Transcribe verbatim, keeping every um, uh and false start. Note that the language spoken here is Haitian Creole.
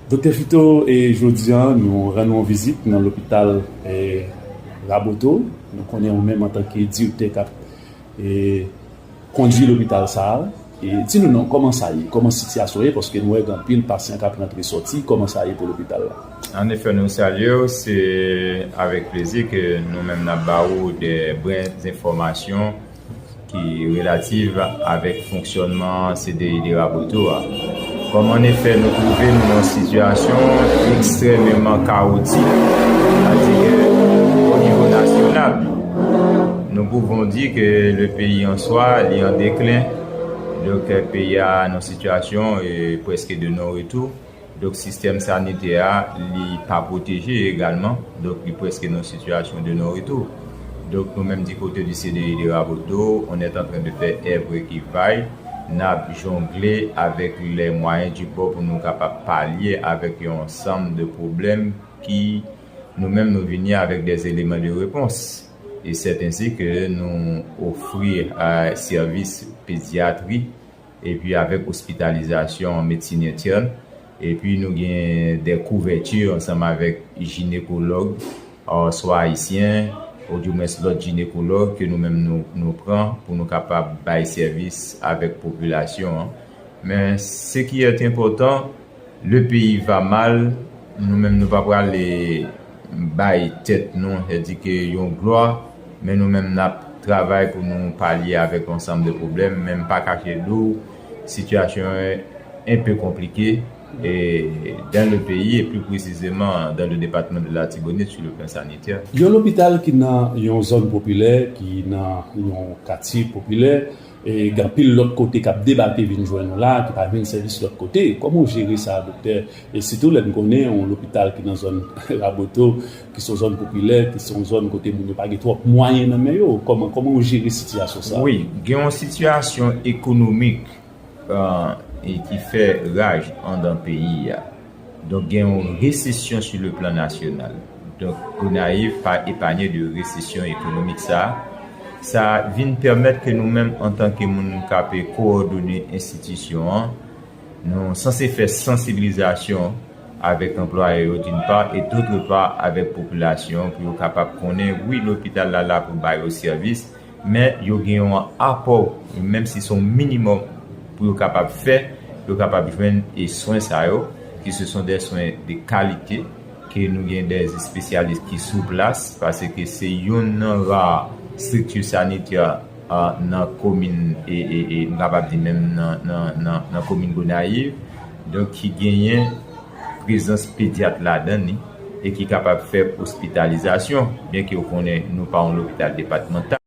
Doktè Fito, e jodi a, nou rann ou yon vizit nan lopital, e, Raboto. Nou konnen ou menm antanke direktè k ap, e, kondui lopital sa a. E, di nou non, kòman sa ye? Kòman sitiyasyon ye? Paske nou wè gen anpil pasyan k ap rantre sòti. Kòman sa ye pou lopital la? An efè, nou salye w. Se avèk plezi ke nou menm n ap ba ou de bren enfòmasyon ki relativ avèk fonksyònman C D I de Raboto a. Kòm an efè nou twouve nou nan yon sitiyasyon ekstrèmeman kawotik, sètadi ke o nivo nasyonal, nous pouvons dire que le pays en soi, li an deklen. Donk, peyi a nan sitiyasyon, e, prèske de non retou. Donk, sistèm sanitè a, li pa pwoteje egalman. Donk, li prèske nan sitiyasyon de non retou. Donk, nou menm, di kote di C D I de Raboto, on est en train de faire œuvre qui vaille. N ap jongle avec les moyens du bord pou nou kapab palye avec yon ansanm de pwoblèm ki nou menm nou vini avec des éléments de réponse. E c'est ainsi que nou ofri, euh, sèvis pedyatri epi avèk ospitalizasyon an medsin entèn, epi nou gen de kouvèti ansanm avèk jinekològ, oswa ayisyen, oudimwens lòt jinekològ ke nou menm nou, nou pran pou nou kapab bay sèvis avèk popilasyon an. Men, ce qui est important, le pays va mal, nou menm nou pa prale bay tèt nou, sètadi ke yon glwa, men nou menm n ap travay pou nou palye avèk yon ansanm de pwoblèm, men m pa kache di w, sitiyasyon an un peu compliquée, e, dans le pays, et plus précisément dans le département de l'Artibonite sur le plan sanitaire. Yon lopital ki nan yon zòn popilè, ki nan yon katye popilè, e gen anpil lòt kote k ap debake vin jwenn nou la, ki pa jwenn sèvis lòt kote. Kòman w jere sa, doktè? E sitou lè n konnen yon lopital ki nan zòn Raboto, ki se yon zòn popilè, ki se yon zòn kote moun yo pa gen twòp mwayen nan men yo. Kòman, kòman w jere sitiyasyon sa? Wi, gen yon sitiyasyon ekonomik, euh, e ki fè raj anndan peyi a. Donk, gen yon resesyon sur le plan national. Donk, Gonayiv pa epanye de resesyon ekonomik sa a. Sa vin pèmèt ke nou menm, antanke moun k ap kowòdone enstitisyon an, nou sanse fè sansibilizasyon avèk anplwaye yo, d'une part, et d'autre part, avèk popilasyon an, pou yo kapab konnen, wi, lopital la la pou ba yo sèvis, men yo gen yon apò, menm si se yon minimòm pou yo kapab fè, yo kapab jwenn e swen sa yo, ki se sont des soins de qualité, ke nou gen des espesyalis ki sou plas, paske se youn nan ra estrikti sanitè, a, nan komin, e, e, e, m kapab di menm nan, nan, nan, nan komin Gonayiv, donk ki genyen prezans pedyat ladan li e ki kapab fè ospitalizasyon, byenke w konnen nou pa yon lopital depatmantal.